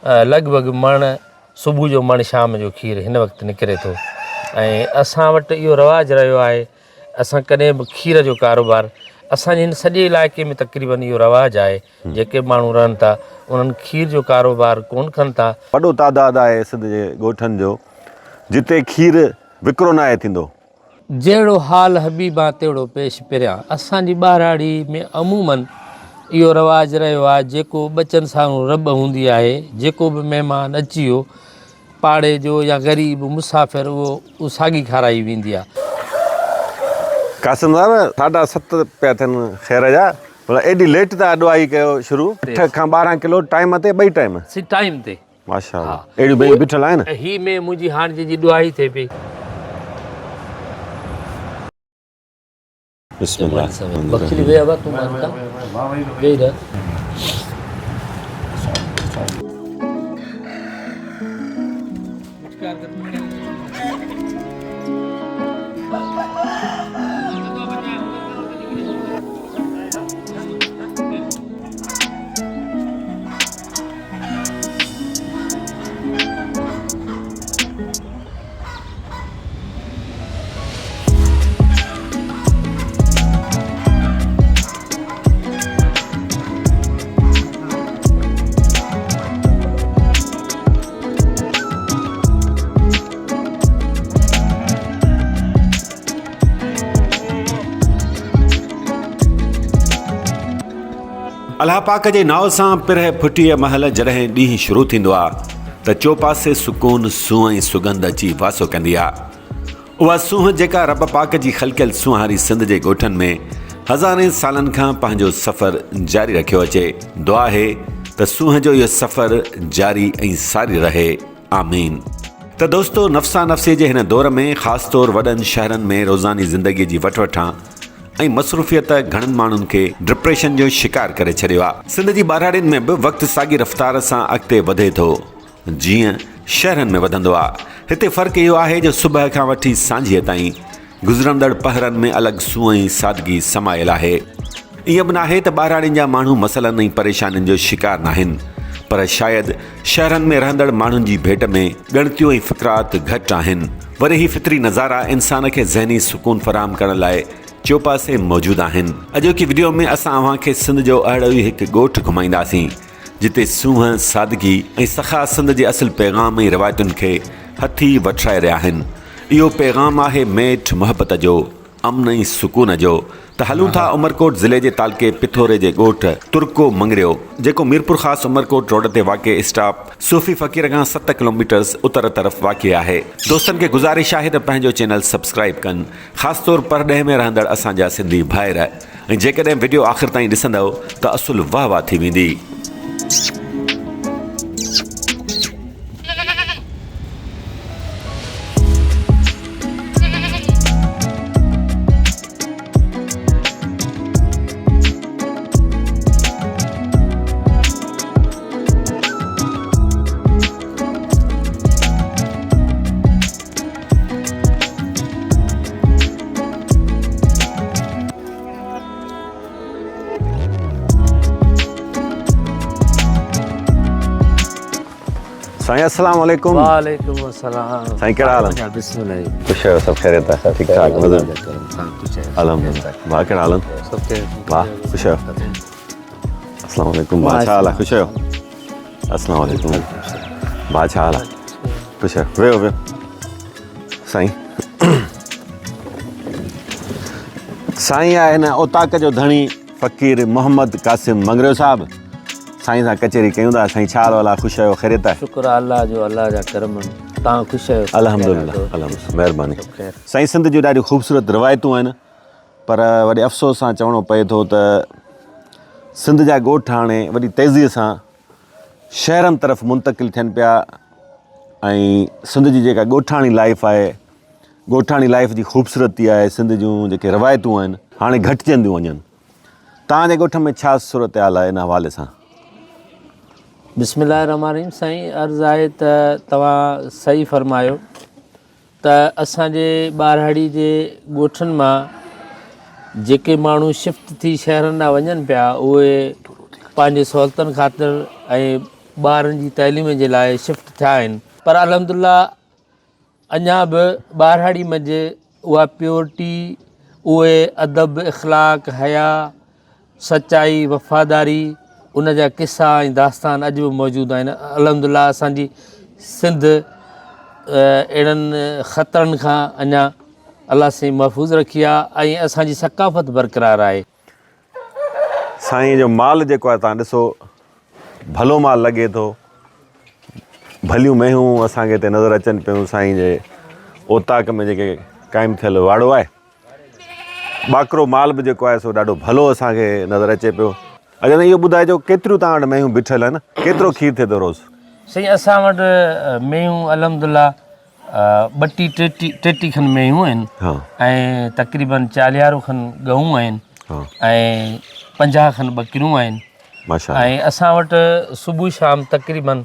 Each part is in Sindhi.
لڳ ڀڳ مڻ صبح جو مڻ شام جو کير هن وقت نڪري ٿو ۽ اسان وٽ اهو رواج رهيو آهي اسان ڪڏهن به کير جو ڪاروبار اسان جي هن سڄي علائقي ۾ تقريبن اهو رواج آهي جيڪي به ماڻهو رهن ٿا انهن کير جو ڪاروبار ڪون ڪن ٿا. وڏو تعداد آهي سنڌ جي ڳوٺن جو جتي کير وڪرو ناهي ٿيندو. جهڙو حال حبيبان تهڙو پيش پريان. اسان جي ٻهراڙي ۾ عموماً اهو رواج رهيو آهي جيڪو ٻچن سارون رٻ هوندي آهي جيڪو به مهمان اچي ويو پاڙي جو يا غريب مسافر اهو ساڳي کارائي ويندي آهي. قاسم صاحب ساڍا ست پيا ٿين خير جا مطلب ايڏي ليٽ ٿا اڏوائي ڪيو شروع اٺ کان 12 ڪلو ٽائيم تي ٻئي ٽائيم. سي ٽائيم تي. ماشاء الله اهڙيون ميون بيٺل آهن. هي مين منهنجي هاڻ جنهن جي ڏهائي ٿئي پئي. بسم الله. بخشلي ويهه ابا تون مان ڪا ويهي رهه. الله پاڪ جي ناء سان پرهه ڦٽيء مهل جڏهن ڏينهن شروع ٿيندو آ ته چوپاسي سڪون، سونهن ۽ سڳنڌ اچي واسو ڪندي آ. اها سونهن جيڪا رب پاڪ جي خلقيل سونهاري سنڌ جي ڳوٺن ۾ هزارين سالن کان پنهنجو سفر جاري رکيو اچي. دعا آهي ته سونهن جو اهو سفر جاري ۽ ساري رهي. آمين. ته دوستو نفسا نفسي جي هن دور ۾ خاص طور وڏن شهرن ۾ روزاني زندگي جي وٺ وٺان ۽ مصروفيت گهڻن ماڻهن کي ڊپريشن جو شڪار ڪري ڇڏيو آهي. سنڌ جي ٻهراڙين ۾ به وقت ساڳي رفتار سان اڳتي وڌي ٿو جيئن شهرن ۾ وڌندو آهي. هتي فرق اهو آهي جو صبح کان وٺي سانجهيء تائين گذرندڙ پهرن ۾ الڳ سونهن ۽ سادگي سمايل آهي. ائين به ناهي ته ٻهراڙين جا ماڻهو مسئلن ۽ پريشانين جو شڪار ناهن پر شايد شهرن ۾ رهندڙ ماڻهن جي ڀيٽ ۾ ڳڻتيون ۽ فڪرات گهٽ آهن. وري هي فطري نظارا انسان کي ذهني سڪون فراهم ڪرڻ لاء چوپاسي موجود آهن. اڄوڪي وڊيو ۾ اسان اوهان کي سنڌ جو اهڙو ئي هڪ ڳوٺ گهمائينداسين جتي سونهن، سادگي ۽ سخا سنڌ جي اصل پيغام ۽ روايتن کي هٿي وٺرائي رهيا آهن. اهو پيغام آهي ميٺ محبت جو، امن ۽ سڪون جو ته هلون ٿا عمرڪوٽ ضلعي جي تعلقي پٿوري جي ڳوٺ ترڪو مڱريو جيڪو ميرپورخاص عمرڪوٽ روڊ تي واقع اسٽاپ صوفي فقير کان ست ڪلوميٽرز اتر طرف واقع آهي دوستن کي گذارش آهي ته پنهنجو چينل سبسڪرائيب ڪن خاص طور پرڏيهه ۾ رهندڙ اسان جا سنڌي ڀائر ۽ جيڪڏهن وڊيو آخر تائين ڏسندؤ ته اصل واه واه ٿي ويندي. سائين السلام عليڪم. وعليڪم السلام. سائين ڪهڙا حال آهن؟ بسم الله. خوش آهيو سڀ خيريت آهي ٺيڪ ٺاڪ مزو الحمدلله ڀاء ڪهڙا حال آهن؟ سڀ خير واह خوش آهيو السلام عليڪم ڀاء ڇا حال آهي خوش آهيو السلام عليڪم ڀاء ڇا حال آهي خوش آهيو ويهو ويهو سائين سائين آهي هن اوطاق جو ڌڻي فقير محمد قاسم مڱريو صاحب سائين سان ڪچهري ڪيون ٿا سائين ڇا حال والا خوش آهيو خيريت آهي شڪر آهي الله جو الله جا ڪرم آهن توهان خوش آهيو الحمدلله الحمدلله مهرباني سائين سنڌ جون ڏاڍيون خوبصورت روايتون آهن پر وڏي افسوس سان چوڻو پئي ٿو ته سنڌ جا ڳوٺ هاڻي وڏي تيزي سان شهرن طرف منتقل ٿين پيا ۽ سنڌ جي جيڪا ڳوٺاڻي لائف آهي ڳوٺاڻي لائف جي خوبصورتي آهي سنڌ جون جيڪي روايتون آهن هاڻي گهٽجنديون وڃن توهان جي ڳوٺ ۾ ڇا صورتحال آهي ان حوالي سان؟ بسم الله الرحمٰن الرحيم سائين عرض آهي ته توهان صحيح فرمايو ته اسان جي ٻهراڙي جي ڳوٺن مان جيڪي ماڻهو شفٽ ٿي شهرن ڏانهن وڃن پيا اهي پنهنجي سهولتن خاطر ۽ ٻارن جي تعليم جي لاء شفٽ ٿيا آهن پر الحمدلله اڃا به ٻهراڙي منجهه اها پيورٽي، اهي ادب، اخلاق، حيا، سچائي، وفاداري ان جا قصا ۽ داستان اڄ به موجود آهن. الحمدلله اسان جي سنڌ اهڙن خطرن کان اڃا الله سائين محفوظ رکي آهي ۽ اسان جي ثقافت برقرار آهي. سائين جو مال جيڪو آهي تان ڏسو ڀلو مال لڳي ٿو ڀليون مينهون اسان کي هتي نظر اچن پيون سائين جي اوطاق ۾ جيڪي قائم ٿيل واڙو آهي ٻاڪرو مال به جيڪو آهي سو ڏاڍو ڀلو اسان کي نظر اچي پيو اچا اهو ٻڌائجو ڪيتريون تان وٽ مينهون بيٺل آهن ڪيترو کير ٿئي ٿو روز سائين اسان وٽ مينهون الحمدلله ٻٽي ٽيٽي ٽيٽي کن مينهون آهن ۽ تقريبن چاليهارو کن ڳئون آهن ۽ 50 کن ٻڪريون آهن ۽ اسان وٽ صبح شام تقريبن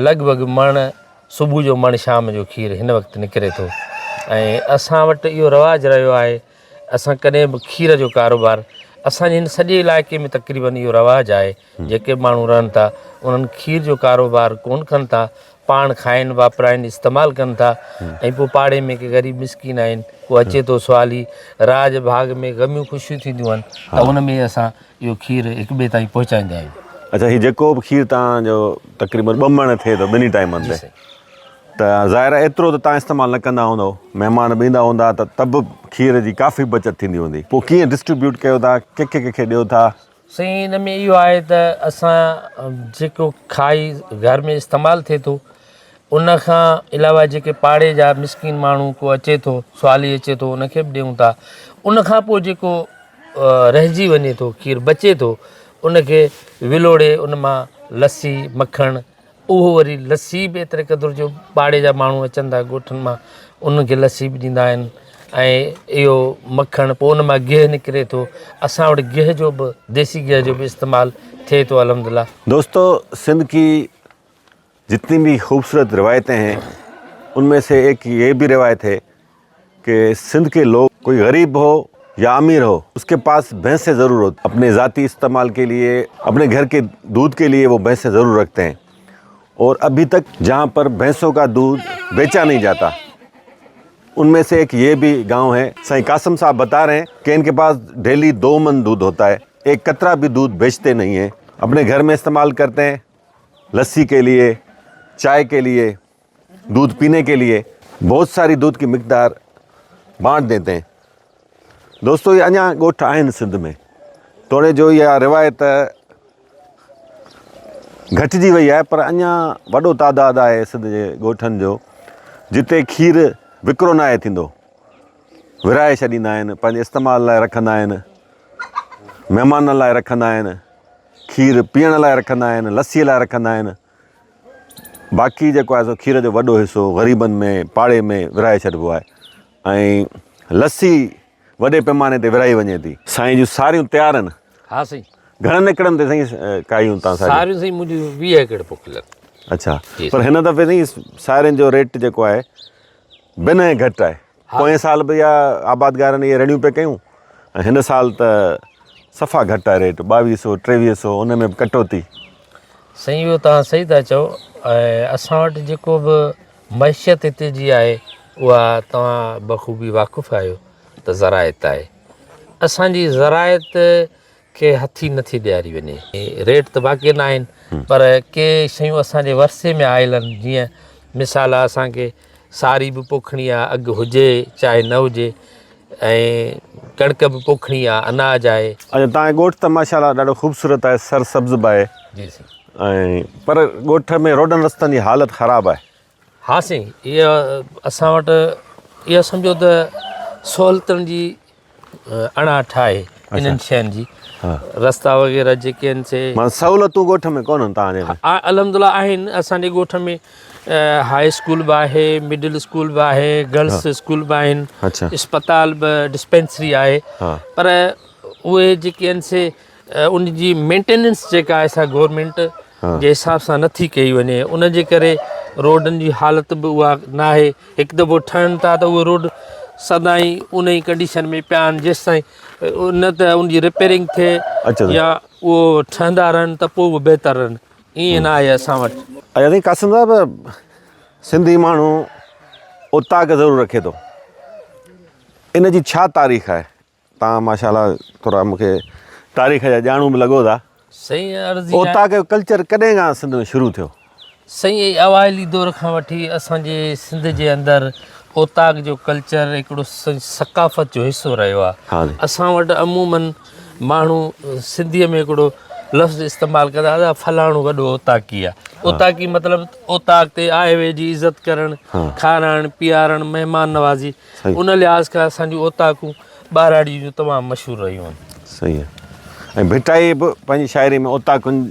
لڳ ڀڳ مڻ صبح جو مڻ شام جو کير هن وقت نڪري ٿو ۽ اسان وٽ اهو رواج رهيو آهي اسان ڪڏهن به کير جو ڪاروبار اسان جي هن سڄي علائقي ۾ تقريبن اهو رواج آهي جيڪي به ماڻهو رهن ٿا انهن کير جو ڪاروبار ڪون ڪن ٿا پاڻ کائن واپرائن استعمال ڪن ٿا ۽ پوء پاڙي ۾ ڪي غريب مسڪين آهن ڪو اچي ٿو سوالي راڄ ڀاڳ ۾ غميون خوشيون ٿينديون آهن ته ان ۾ اسان اهو کير هڪ ٻئي تائين پهچائيندا آهيون. اڇا هي جيڪو به کير توهان جو تقريبن ٻه مڻ ٿئي ٿو ٻنهي ٽائيمن تي ته ظاهر آهي ايترو ته توهان استعمال نه ڪندا هوندو مهمان به ايندا هوندا ته ته به کير جي ڪافي بچت ٿيندي هوندي پوء ڪيئن ڊسٽريبيوٽ ڪيو ٿا ڪنهن کي ڪنهن کي ڏيو ٿا. سائين ان ۾ اهو آهي ته اسان جيڪو کائي گهر ۾ استعمال ٿئي ٿو ان کان علاوه جيڪي پاڙي جا مسڪين ماڻهو ڪو اچي ٿو سوالي اچي ٿو ان کي به ڏيون ٿا ان کان پوء جيڪو رهجي وڃي ٿو کير بچي ٿو ان کي ولوڙي ان مان لسي مکڻ اهو وري لسي به ايتري قدر جو پاڙي جا ماڻهو اچن ٿا ڳوٺن مان انهن کي لسي به ڏيندا آهن ۽ اهو مکڻ پوء ان مان گيهه نڪري ٿو اسان وٽ گيهه جو به ديسي گيهه جو به استعمال ٿئي ٿو الحمد لله. دوستو سنڌ ڪي جتني به خوبصورت روايتين هين ان مين سي ايڪ يي به روايت هي ڪي سنڌ ڪي لوگ ڪوئي غريب هو يا امير هو اس ڪي پاس ڀينسين ضرور هوتي اپني ذاتي استعمال ڪي ليي اپني گهر ڪي دودھ ڪي ليي وو ڀينسين ضرور رکتي هين اور اڀي تڪ جهان پر ڀينسون ڪا دودھ بيچا نهين جاتا ان مين سي ايڪ يي بي گاؤن هي سائين قاسم صاحب بتا رهي هين ڪي ان ڪي پاس ڊيلي دو من دودھ هوتا هي ايڪ قطره بي دودھ بيچتي نهين هين اپني گهر مين استعمال ڪرتي هين لسي ڪي ليي چائي ڪي ليي دودھ پيني ڪي ليي بهت ساري دودھ ڪي مقدار بانٽ ديتي هين دوستو اهي اڃا ڳوٺ آهن سنڌ ۾ توڙي جو اها روايت گهٽجي وئي آهي پر اڃا وڏو تعداد آهي سنڌ جي ڳوٺن جو جتي کير وڪرو ناهي ٿيندو ورهائي ڇڏيندا آهن پنهنجي استعمال لاء رکندا آهن مهمانن لاء رکندا آهن کير پيئڻ لاء رکندا آهن لسي لاء رکندا آهن باقي جيڪو آهي سو کير جو وڏو حصو غريبن ۾ پاڙي ۾ ورهائي ڇڏبو آهي ۽ لسي وڏي پيماني تي ورهائي وڃي ٿي. سائين جون ساريون تيار آهن. ها سائين. گهڻن ايڪڙن تي سائين ڪاهيون تان ساريون؟ ساريون سائين منهنجون 20 ايڪڙ پوکيل آهن. اڇا پر هن دفعي سائين سارين جو ريٽ جيڪو آهي بنهه گهٽ آهي. پوئين سال به اها آبادگارن اهي رڙيون پئي ڪيون ۽ هن سال ته صفا گهٽ آهي ريٽ ٻاويهه سو ٽيويهه سو ان ۾ به ڪٽوتي. سائين اهو توهان صحيح ٿا چئو ۽ اسان وٽ جيڪو به معيشت هتي جي آهي اها توهان بخوبي واقف آهيو ته زراعت آهي اسان جي زراعت کي هٿي نٿي ڏياري وڃي. ريٽ ته باقي نه آهن پر ڪي شيون اسان جي ورثي ۾ آيل آهن جيئن مثال آهي اسان کي ساري به پوکڻي آهي اگهه هجي چاهي نه هجي ۽ ڪڻڪ به پوکڻي آهي اناج آهي. اچا توهان جو ڳوٺ ته ماشاء الله ڏاڍو خوبصورت آهي سر سبز به آهي جي سائين. ۽ پر ڳوٺ ۾ روڊن رستن جي حالت خراب آهي. ها سائين اها اسان وٽ اها سمجهو ته سهولتن جي اڻاٺ آهي انهن شين جي رستا وغيره جيڪي آهن سي معنيٰ سهولتون ڳوٺ ۾ ڪونهن توهان جي ۾ الحمد لله آهن اسان جي ڳوٺ ۾ هاء اسڪول به آهي مڊل اسڪول به آهي گرلس اسڪول به آهن اسپتال به ڊسپينسري آهي پر اهي جيڪي آهن سي ان جي مينٽيننس جيڪا آهي سا گورنمينٽ جي حساب سان نٿي ڪئي وڃي ان جي ڪري روڊن جي حالت به اها ناهي هڪ دفعو ٺهن ٿا ته اهي روڊ سدائين ان ئي ڪنڊيشن ۾ پيا آهن جيستائين نه ته ان جي رپيئرنگ ٿئي يا اهو ٺهندا رهن ته پوء اهو بهتر رهن. ائين نه آهي اسان وٽ. اچا سائين قاسم صاحب سنڌي ماڻهو اوطاق ضرور رکي ٿو ان جي ڇا تاريخ آهي تان ماشاء الله ٿورا مونکي تاريخ جا ڄاڻو به لڳو ٿا. سائين عرض هي آهي. اوطاق جو ڪلچر ڪڏهن کان سنڌ ۾ شروع ٿيو؟ سائين اوائلي دور کان وٺي اسان جي سنڌ جي اندر اوطاق جو ڪلچر هڪڙو ثقافت جو حصو رهيو آهي. اسان وٽ عموماً ماڻهو سنڌيء ۾ هڪڙو لفظ استعمال ڪندا هئا فلاڻو وڏو اوطاقي آهي. اوطاقي مطلب اوطاق تي آئي وئي جي عزت ڪرڻ، کارائڻ، پيارڻ، مهمان نوازي ان لحاظ کان اسان جون اوطاقون ٻهراڙيء جون تمام مشهور رهيون آهن. صحيح آهي ۽ ڀٽائي به پنهنجي شاعري ۾ اوطاقن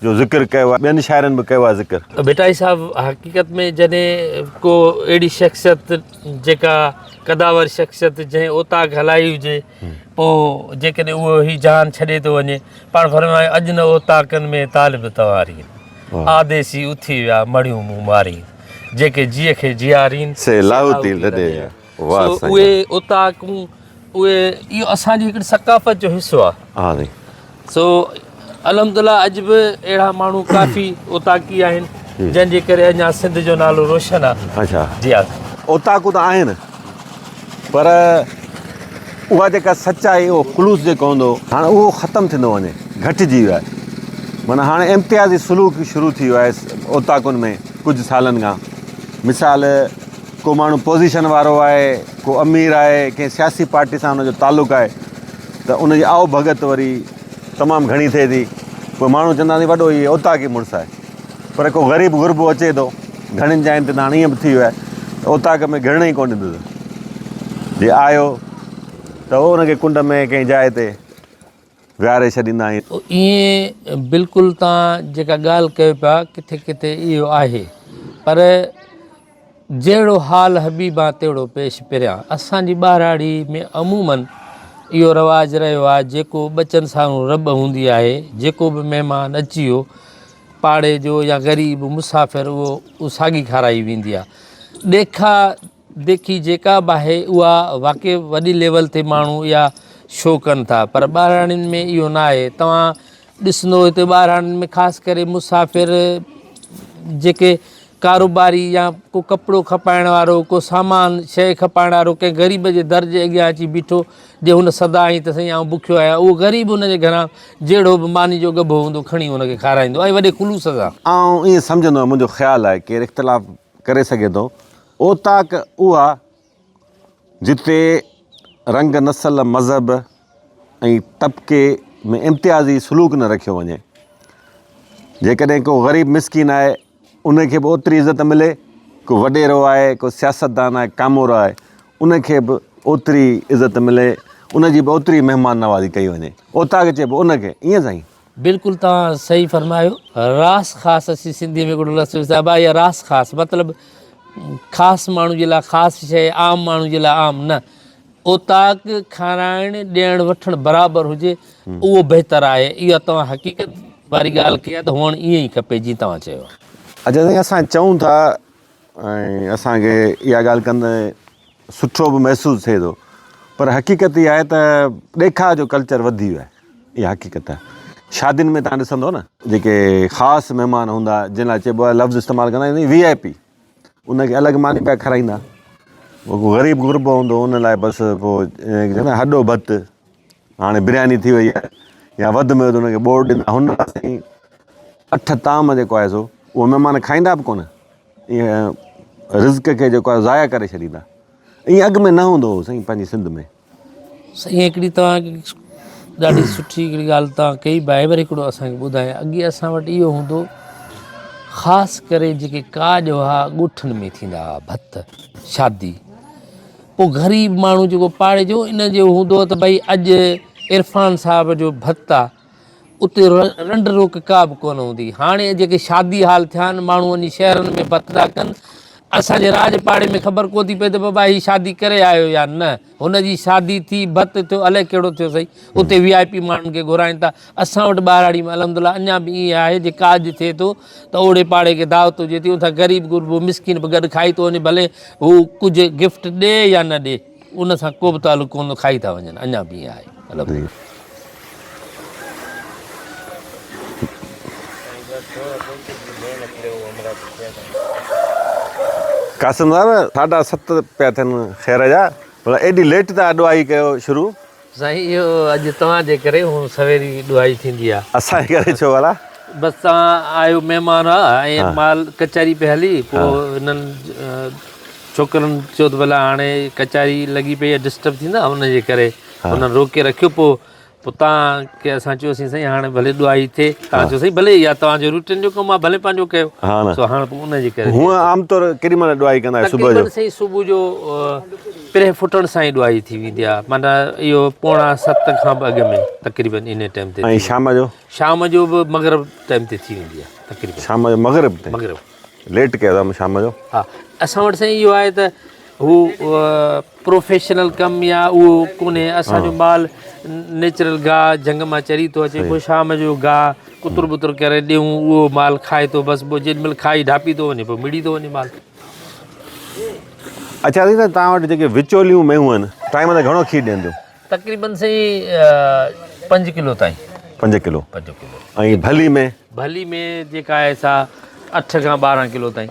جو ذڪر ڪيو آهي ٻين شاعرن به ڪيو آهي ذڪر. ڀٽائي صاحب حقيقت ۾ جڏهن ڪو اهڙي شخصيت جيڪا قداور شخصيت جنهن اوطاق هلائي هجي پوء جيڪڏهن اهو هي جهان ڇڏي ٿو وڃي پاڻ فرمايو اڄ نه اوطاقن ۾ طالب توارين آديسي اٿي ويا مڙيون مون مارين جيڪي جيء کي جيارين سي لاهوتي لڏي ويا. سو اهي اوطاقون اهي اهو اسان جي هڪڙي ثقافت جو حصو آهي. ها سائين. سو الحمدلله اڄ به اهڙا ماڻهو ڪافي اوطاقي آهن جن جي ڪري اڃا سنڌ جو نالو روشن آهي. اڇا. جي ها. اوطاقون ته آهن پر اها جيڪا سچائي اهو خلوص جيڪو هوندو هو هاڻ اهو ختم ٿيندو وڃي گهٽجي ويو آهي معنيٰ هاڻي امتيازي سلوڪ شروع ٿي ويو آهي اوطاقن ۾ ڪجهه سالن کان مثال ڪو ماڻهو پوزيشن وارو آهي، ڪو امير آهي، ڪنهن سياسي پارٽي سان ان جو تعلق آهي ته ان جي آئو ڀڳت وري تمام گهڻي ٿئي ٿي. پوء ماڻهو چوندا آهن وڏو هي اوطاقي مڙس آهي. پر ڪو غريب غربو اچي ٿو، گهڻين جاين تي ته هاڻي ائين به ٿي ويو آهي ته اوطاق ۾ گهڙڻ ئي ڪونه ڏيندس. جي آيو ته ان کي ڪنڊ ۾ ڪنهن جاء تي ويهاري ڇڏيندا آهن. ائين بلڪل توهان جيڪا ڳالهه ڪيو پيا ڪٿي ڪٿي اهو آهي پر جهڙو حال حبيبان تهڙو پيش پريان اسان جي ٻهراڙي ۾ عموماً اهو رواج رهيو آهي جيڪو ٻچن سان رٻ هوندي آهي جيڪو به مهمان اچي ويو پاڙي جو يا غريب مسافر اهو ساڳي کارائي ويندي آهي ڏيکا ديکي جيڪا به آهي اها واقعي وڏي ليول تي ماڻهو اها شو ڪن ٿا پر ٻهراڙين ۾ اهو نه آهي توهان ڏسندو هتي ٻهراڙين ۾ خاص ڪري مسافر جيڪي ڪاروباري يا ڪو ڪپڙو کپائڻ وارو ڪو سامان شيء کپائڻ وارو ڪنهن غريب جي در جي اڳيان اچي بيٺو جي هن صدا آئي ته سائين آئون بکيو آهيان اهو غريب هن جي گهران جهڙو به ماني جو ڳڀو هوندو کڻي هن کي کارائيندو ۽ وڏي خلوص سان. آئون ائين سمجهندو آهيان منهنجو خيال آهي ڪير اختلاف ڪري سگهي ٿو اوطاق اها جتي رنگ، نسل، مذهب ۽ طبقي ۾ امتيازي سلوڪ نه رکيو وڃي. جيڪڏهن ڪو غريب مسڪين آهي ان کي به اوتري عزت ملي، ڪو وڏيرو آهي، ڪو سياستدان آهي، ڪامورو آهي ان کي به اوتري عزت ملي، ان جي به اوتري مهمان نوازي ڪئي وڃي. اوطاق چئبو ان کي، ائين سائين؟ بلڪل توهان صحيح فرمايو. راس خاص اسين سنڌي ۾ هڪڙو لفظ چئون ٿا ابا اها راس خاص مطلب خاص ماڻهو جي لاء خاص شيء عام ماڻهو جي لاء عام نه اوطاق کارائڻ ڏيڻ وٺڻ برابر هجي اهو بهتر آهي اها توهان حقيقت واري ڳالهه ڪئي آهي ته هئڻ ائين ئي کپي جيئن توهان چيو آهي. اچا سائين اسان چئون ٿا ۽ اسان کي اها ڳالهه ڪندي سٺو به محسوس ٿئي ٿو پر حقيقت اها آهي ته ڏيکاء جو ڪلچر وڌي ويو آهي اها حقيقت آهي شادين ۾ تان ڏسندو نه جيڪي خاص مهمان هوندا جن لاء چئبو آهي لفظ استعمال ڪندا آهن وي آء پي ان کي الڳ ماني پيا کارائيندا غريب غربو هوندو ان لاء بس پوء هڏو ڀت هاڻي برياني ٿي وئي آهي يا وڌ ۾ وڌ ان کي ٻوڙ ڏيندا هن سائين اٺ طعام جيڪو آهي سو اهو مهمان کائيندا به ڪونه ائين رزق کي جيڪو آهي ضايع ڪري ڇڏيندا ائين اڳ ۾ نه هوندو هو سائين پنهنجي سنڌ ۾. سائين هڪڙي توهان کي ڏاڍي سٺي هڪڙي ڳالهه توهان ڪئي ڀائي وري هڪڙو اسان کي ٻڌايو اڳي اسان وٽ اهو هوندو خاص ڪري جيڪي ڪاڄ هئا ڳوٺن ۾ ٿيندا هئا ڀت شادي پوء غريب ماڻهو جيڪو پاڙي جو ان جو هوندو هو ته ڀئي اڄ عرفان صاحب جو ڀت آ اتي رنڊ روڪ ڪا به ڪونه هوندي. هاڻي جيڪي شادي هال ٿيا آهن ماڻهو وڃي شهرن ۾ ڀت ٿا ڪن. اسان جي راڄ پاڙي ۾ خبر ڪونه ٿي پئي ته بابا هي شادي ڪري آيو يا نه. هن جي شادي ٿي ڀت ٿيو الائي ڪهڙو ٿيو سهي. اتي وي آء پي ماڻهن کي گهرائين ٿا. اسان وٽ ٻهراڙي ۾ الحمدلله اڃا به ائين آهي جي ڪاڄ ٿئي ٿو ته اوڙي پاڙي کي دعوت هجي ٿي اتان غريب غربو مسڪين به گڏ کائي ٿو وڃي ڀلي هو ڪجهه گفٽ ڏي يا نه ڏي ان سان ڪو به تعلق ڪونه کائي ٿا وڃن اڃا به ائين آهي الحمدلله. قاسم صاحب ساڍا ست پيا ٿين خير جا ڀلا ايڏي ليٽ ٿا ڏوهائي ڪيو شروع. سائين اهو اڄ توهان جي ڪري هون سوير ئي ڏوهائي ٿيندي آ. اسان جي ڪري ڇو ڀلا؟ بس توهان آيو مهمان هئا ۽ مال ڪچهري پئي هلي پوء هنن ڇوڪرن چيو ته ڀلا هاڻي ڪچهري لڳي پئي آ ڊسٽرب ٿيندا ان جي ڪري هنن روڪي رکيو پوء پوء توهان کي اسان چيوسين سائين هاڻي ڀلي ڏوهائي ٿئي توهان چيو سائين ڀلي اها توهان جو روٽين جو ڪم آهي ڀلي پنهنجو ڪيو ها نه سو هاڻ پوء ان جي ڪري هونء عام طور ڪيڏي مهل ڏوهائي ڪندا آهيو صبح جو تقريبن سائين صبح جو پرهه ڦٽڻ سان ئي ڏوهائي ٿي ويندي آهي معنيٰ اهو پوڻا ست کان به اڳ ۾ تقريبن ان ٽائيم تي ۽ شام جو شام جو به مغرب ٽائيم تي ٿي ويندي آهي تقريبن شام جو مغرب تي مغرب ليٽ ڪيو اٿم شام جو. ها اسان وٽ سائين اهو آهي ته هو پروفيشنل ڪم يا اهو ڪونهي اسان جو مال نيچرل گاهه جهنگ مان چري ٿو اچي پوء شام جو گاهه ڪتر بتر ڪري ڏيون اهو مال کائي ٿو بس پوء جيڏي مهل کائي ڍاپي ٿو وڃي پوء مڙي ٿو وڃي مال. اڇا سائين ته توهان وٽ جيڪي وچوليون مينهون آهن ٽائيم تي گهڻو کير ڏين ٿيون؟ تقريبن سائين پنج ڪلو تائين. پنج ڪلو. پنج ڪلو. ۽ ڀلي ۾؟ ڀلي ۾ جيڪا آهي سا اٺ کان 12 ڪلو تائين.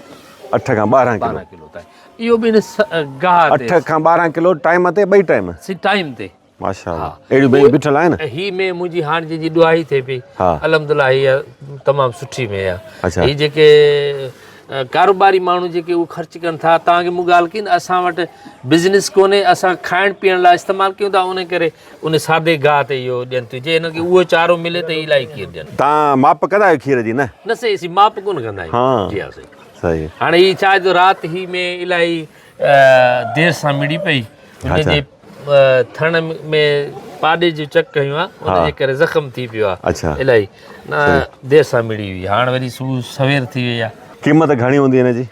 اٺ کان 12 ڪلو. 12 ڪلو تائين. اهو به ان گاهه تي. اٺ کان 12 ڪلو ٽائيم تي ٻئي ٽائيم؟ سي ٽائيم تي. ماشاءالله. اهڙيون مينهون بيٺل آهن؟ هي مينهن منهنجي هاڻ جنهن جي ڏهائي ٿئي پئي الحمدلله هي تمام سٺي مينهن آهي. هي جيڪي ڪاروباري ماڻهو جيڪي اهو خرچ ڪن ٿا توهان کي مون ڳالهه ڪئي نه اسان وٽ بزنس ڪونهي اسان کائڻ پيئڻ لاء استعمال ڪيون ٿا ان ڪري ان سادي گاهه تي اهو ڏين ٿيون جي هنن کي اهو چارو ملي ته الاهي کير ڏين. توهان ماپ ڪندا آهيو کير جي نه؟ نه سائين اسين ماپ ڪونه ڪندا آهيون. جي ها سائين. صحيح. هاڻي هي ڇا آهي جو رات هي ۾ الاهي دير سان مڙي پئي ان جي ٿڻ ۾ پاڏي جو چڪ هنيو آهي ان جي ڪري زخم ٿي پيو آهي الاهي نه دير سان مڙي هئي هاڻ وري صبح سوير ٿي وئي آهي. قيمت گهڻي هوندي هن جي؟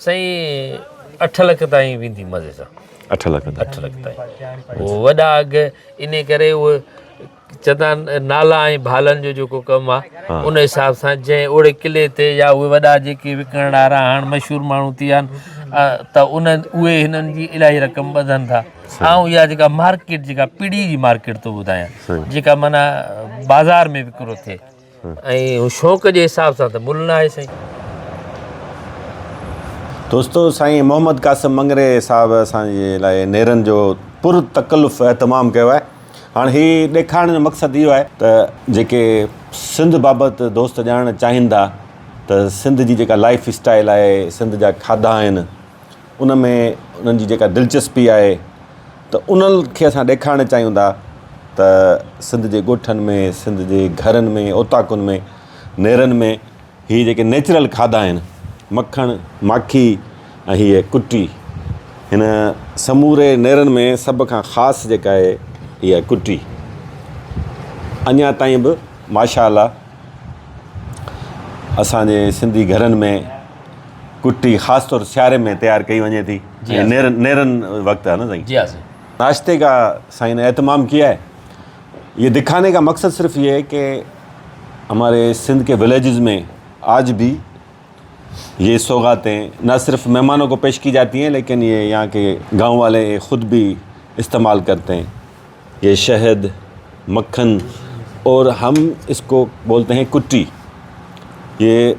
سائين اٺ لک تائين ويندي مزي سان. اٺ لک تائين. اٺ لک تائين هو وڏا اگهه انهي ڪري اهي چوندا آهن نالا ۽ ڀالن جو جيڪو ڪم آهي ان حساب سان جنهن اوڙي قلعي تي يا اهي وڏا جيڪي وڪڻڻ وارا هاڻ مشهور ماڻهو ٿي ويا آهن ته انهن اهي هنن جي الاهي رقم ٻڌن ٿا. آئون اها جيڪا مارڪيٽ جيڪا پڙي جي مارڪيٽ ٿو ٻڌايان جيڪا معنيٰ بازار ۾ وڪرو ٿئي ۽ شوق جي حساب سان ته ملهه ناهي سائين. دوستو سائين محمد قاسم مڱري صاحب اسان جي لاء نيرن جو پر تڪلف اهتمام ڪيو آهي. هاڻ هي ڏيکارڻ جو مقصد اهو آهي ته جيڪي سنڌ بابت دوست ڄاڻڻ چاهين ٿا ته سنڌ جي جيڪا لائف اسٽائل آهي، سنڌ جا کاڌا آهن، ان ۾ انهن جي جيڪا دلچسپي آهي ته انهن کي اسان ڏيکارڻ چاهيون ٿا ته سنڌ جي ڳوٺن ۾ سنڌ جي گهرن ۾ اوطاقن ۾ نيرن ۾ هي جيڪي نيچرل کاڌا آهن مکڻ ماکي ۽ هيء ڪٽي هن سموري نيرن ۾ سڀ کان خاص جيڪا آهي هيء ڪٽي اڃا تائين به ماشاء الله اسان جي سنڌي گهرن ۾ ڪٽي خاص طور سياري ۾ تيار ڪئي وڃي ٿي ۽ نيرن نيرن وقت آهي نه سائين جي ها سائين ناشتي کا سائين نے اهتمام کيا هي یہ دکھانے کا مقصد صرف یہ ہے کہ ہمارے سندھ کے ولیجز میں آج بھی یہ سوغاتیں نہ صرف مہمانوں کو پیش کی جاتی ہیں لیکن یہ یہاں کے گاؤں والے خود بھی استعمال کرتے ہیں یہ شہد مکھن اور ہم اس کو بولتے ہیں کٹی یہ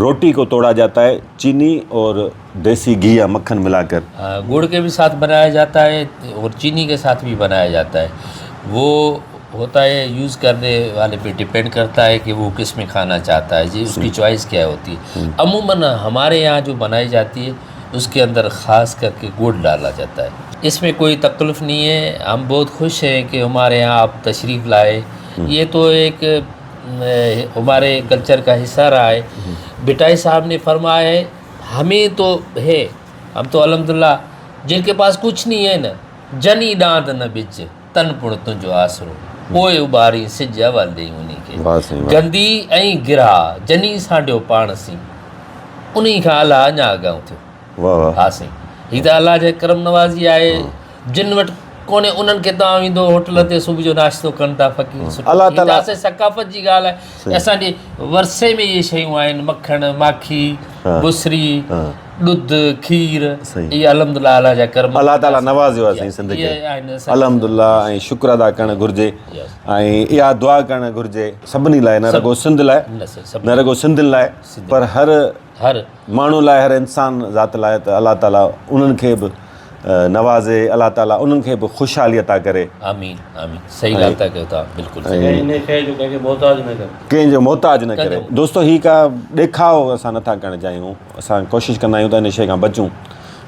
روٹی کو توڑا جاتا ہے چینی اور دیسی گھی یا مکھن ملا کر۔ گڑ کے بھی ساتھ بنایا جاتا ہے اور چینی کے ساتھ بھی بنایا جاتا ہے۔ وہ ہوتا ہے یوز کرنے والے پہ ڈپینڈ کرتا ہے کہ وہ کس میں کھانا چاہتا ہے، جی اس کی چوائس کیا ہوتی ہے۔ عموماً ہمارے یہاں جو بنائی جاتی ہے اس کے اندر خاص کر کے گڑ ڈالا جاتا ہے۔ اس میں کوئی تکلف نہیں ہے، ہم بہت خوش ہیں کہ ہمارے یہاں آپ تشریف لائے۔ یہ تو ایک ہمارے کلچر کا حصہ رہا ہے۔ بھٹائی صاحب نے فرمایا ہے ہمیں تو ہے، ہم تو الحمدللہ جن کے پاس کچھ نہیں ہے نا، جنی ڏاند نه ٻج، تن پڻ تنهنجو آسرو، پوء اڀارين سج اول ڏيئي انهي کي. گندي ۽ گراهه، جني سانڍيو پاڻ سين، انهي کان الله اڃا اڳاهون ٿيو. ها سائين، هي ته الله جي ڪرم نوازي آهي. جن وٽ ڪونهي انهن کي توهان ويندو هوٽل تي صبح جو ناشتو ڪن ٿا فقير سٺو. هي ته اسان جي ثقافت جي ڳالهه آهي. اسان جي ورثي ۾ اهي شيون آهن، مکڻ، ماکي، بصري، ڏڌ، کير، اهي الحمدلله الله جا ڪرم. الله تعالي نوازيو آهي سائين سنڌ کي الحمدلله ۽ شڪر ادا ڪرڻ گهرجي ۽ اها دعا ڪرڻ گهرجي سڀني لاء نه رڳو سنڌ لاء نه رڳو سنڌين لاء پر هر. هر. ماڻهو لاء هر انسان ذات لاء ته الله تعالي انهن کي به نوازي الله تعالي انهن کي به خوشحالي عطا ڪري. آمين آمين صحيح ڳالهه ٿا ڪيو توهان بلڪل صحيح. ۽ انهي شيء جو ڪنهن کي محتاج نه ڪري. ڪنهن جو محتاج نه ڪري. دوستو هي ڪا ڏيکاء اسان نٿا ڪرڻ چاهيون اسان ڪوشش ڪندا آهيون ته ان شيء کان بچون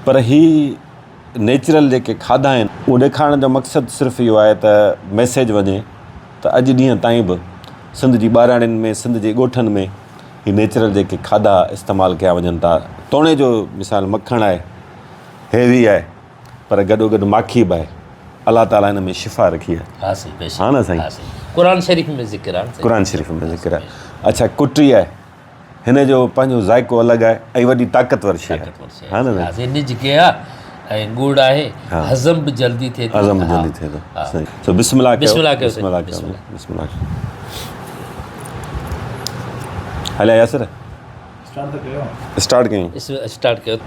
پر هي نيچرل جيڪي کاڌا آهن اهو ڏيکارڻ جو مقصد صرف اهو آهي ته ميسيج وڃي ته اڄ ڏينهن تائين به سنڌ جي ٻهراڙين ۾ سنڌ جي ڳوٺن ۾ هي نيچرل جيڪي کاڌا استعمال ڪيا وڃن ٿا توڻي جو مثال مکڻ آهي هيوي آهي پر گڏو گڏ ماکي به آهي الله تعالي هن ۾ شفا رکي آهي ها سائين بيشڪ ها نه سائين ها سائين قرآن شريف ۾ ذڪر آهي نه قرآن شريف ۾ ذڪر آهي اڇا ڪٽي آهي هن جو پنهنجو ذائقو الڳ آهي ۽ وڏي طاقتور شيء آهي ها نه سائين نج گيهه آهي ۽ ڳڙ آهي هضم به جلدي ٿئي ٿي هضم به جلدي ٿئي ٿو صحيح سو بسم الله ڪيو بسم الله ڪيو بسم الله ڪيو بسم الله هليا ياسر اسٽارٽ ته ڪيو اسٽارٽ ڪيون اسٽارٽ ڪيو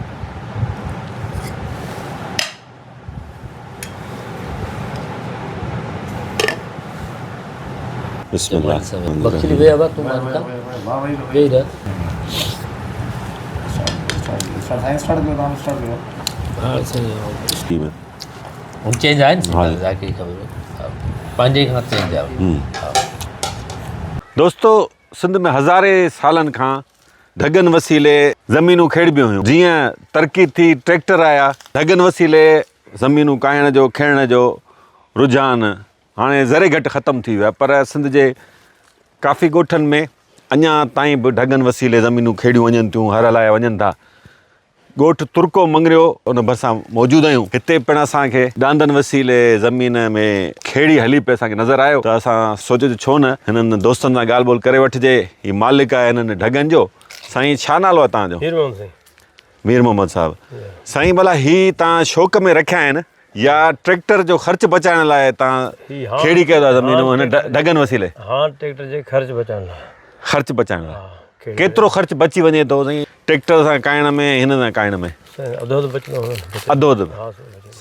بسم الله بخشلي ويا با تون مان کا ويهي رهه ها صحيح هن چينج آهي نه ذاڪري خبر پنهنجي کان چينج آهي دوستو سنڌ ۾ هزارين سالن کان ڍڳن وسيلي زمينون کيڙبيون هيون. جيئن ترقي ٿي ٽريڪٽر آيا، ڍڳن وسيلي زمينون ڪاهڻ جو کيڙڻ جو رجحان هاڻي ذري گهٽ ختم ٿي ويو آهي پر سنڌ جي ڪافي ڳوٺن ۾ اڃا تائين به ڍڳن وسيلي زمينون کيڙيون وڃن ٿيون، هر هلايا وڃن ٿا. ڳوٺ ترڪو مڱريو ان ڀرسان موجود آهيون. هتي پڻ اسان کي ڏاندن وسيلي زمين ۾ کيڙي هلي پئي اسان کي نظر آيو ته اسان سوچيو ته ڇو نه هنن دوستن سان ڳالهه ٻولهه ڪري وٺجي. هي مالڪ آهي هنن ڍڳن جو. سائين ڇا نالو آهي توهان جو؟ مير محمد سائين. مير محمد صاحب. سائين ڀلا هي توهان شوق ۾ رکيا آهن يا ٽريڪٽر جو خرچ بچائڻ لاء توهان کيڙي ڪيو ٿا زمين هن ڍڳن وسيلي؟ ها ٽريڪٽر جي خرچ بچائڻ لاء. خرچ بچائڻ لاء. ڪيترو خرچ بچي وڃي ٿو سائين ٽريڪٽر سان ڪاهڻ ۾ هن سان ڪاهڻ ۾؟ سائين اڌو اڌ بچندو هوندو. اڌو اڌ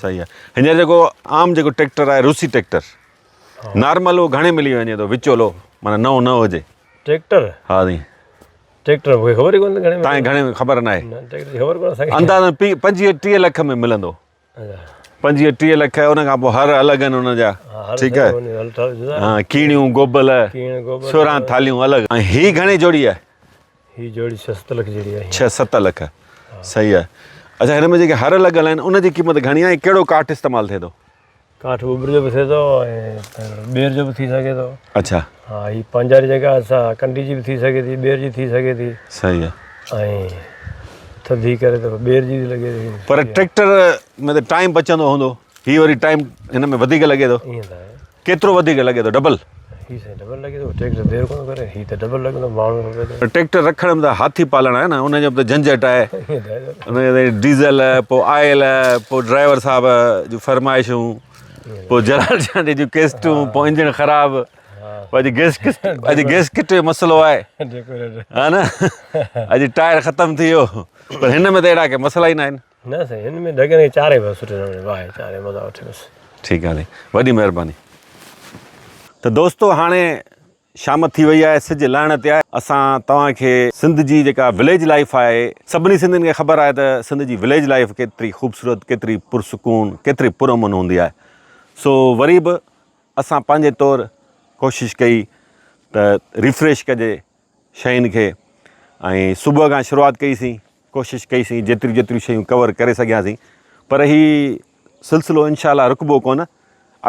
صحيح آهي. هينئر جيڪو عام جيڪو ٽريڪٽر آهي روسي ٽريڪٽر نارمل اهو گهڻي ملي وڃي ٿو وچولو معنيٰ نئون نه هجي. ٽريڪٽر؟ ها سائين. ٽريڪٽر مونکي خبر ئي ڪونهي گهڻي تانکي گهڻي خبر ناهي. نه ٽريڪٽر جي خبر ڪونهي اسان کي. اندازن 25 30 لک ۾ ملندو. 25 30 لک ان کان پوء هر الڳ آهن ان جا ٺيڪ آهي ها ڪيڻيون گوبل سورهن ٿالهيون الڳ ۽ هي گهڻي جوڙي آهي هي جوڙي 6 7 لک جهڙي آهي 6 7 لک صحيح آهي اچها هن ۾ جيڪي هر لڳل آهن ان جي قيمت گهڻي آهي ڪهڙو ڪاٺ استعمال ٿئي ٿو ڪاٺ ٻٻر جو به ٿئي ٿو ۽ ٻير جو به ٿي سگهي ٿو. اڇا. ها هي پنجاري جيڪا آهي سا ڪنڊي جي به ٿي سگهي ٿي ٻير جي ٿي سگهي ٿي. صحيح آهي. ۽ ٿڌي ڪري ته ٻير جي به لڳي ٿي. پر ٽريڪٽر ۾ ته ٽائيم بچندو هوندو هي وري ٽائيم هن ۾ وڌيڪ لڳي ٿو. ائين ته آهي. ڪيترو وڌيڪ لڳي ٿو ڊبل؟ هي سائين ڊبل لڳي ٿو ٽريڪٽر دير ڪونه ڪري هي ته ڊبل لڳندو ماڻهو کپي ٿو. پر ٽريڪٽر رکڻ ۾ ته هاٿي پالڻ آهي نه ان جو به ته جهنجهٽ آهي ان جو ته ڊيزل پوء آئل پوء ڊرائيور صاحب جون فرمائشون پوء جلال چانڊيي جون ڪيسٽون پوء انجڻ خراب پوء اڄ گيس اڄ گيس ڪٽ جو مسئلو آهي ها نه اڄ ٽائر ختم ٿي ويو پر هن ۾ ته اهڙا ڪي مسئلا ئي نه آهن. نه سائين هن ۾ ڍڳن کي چاري بس سٺي نموني واهي چاري مزا وٺي بس. ٺيڪ آهي وڏي مهرباني. ته دوستو هاڻي شام ٿي وئي آهي سج لهڻ تي آهي اسان توهان کي سنڌ جي جيڪا وليج لائيف آهي سڀني سنڌين کي خبر آهي ته سنڌ جي وليج لائيف ڪيتري خوبصورت ڪيتري پرسڪون ڪيتري پرامن هوندي آهي سو وري به اسان پنهنجي طور ڪوشش ڪئي ته ريفريش ڪجي شين کي ۽ صبح کان شروعات ڪئي سين ڪوشش ڪئي سين جيتريون جيتريون شيون ڪور ڪري سگهياسين پر هي سلسلو انشاء الله رڪبو ڪونه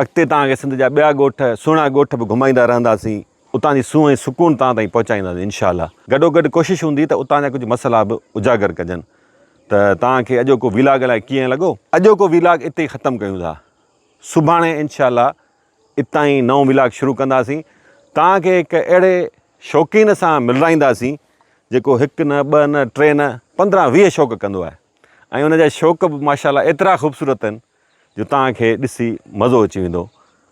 اڳتي توهان کي سنڌ جا ٻيا ڳوٺ سهڻا ڳوٺ به گهمائيندا رهنداسين اتان جي سونهن ۽ سڪون توهان تائين پهچائينداسين انشاء الله گڏو گڏ ڪوشش هوندي ته اتان جا ڪجهه مسئلا به اجاگر ڪجن ته توهان کي اڄوڪو ويلاگ الائي ڪيئن لڳو اڄوڪو ويلاگ اتي ئي ختم ڪيون ٿا سڀاڻي انشاء الله اتان ئي نئون ولاگ شروع ڪنداسين. توهان کي هڪ اهڙي شوقين سان ملرائينداسين جيڪو هڪ نه ٻه نه ٽي نه 15 20 شوق ڪندو آهي ۽ ان جا شوق به ماشاء الله ايترا خوبصورت آهن جو توهان کي ڏسي مزو اچي ويندو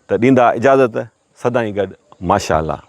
ته ڏيندا اجازت سدائين گڏ ماشاء الله.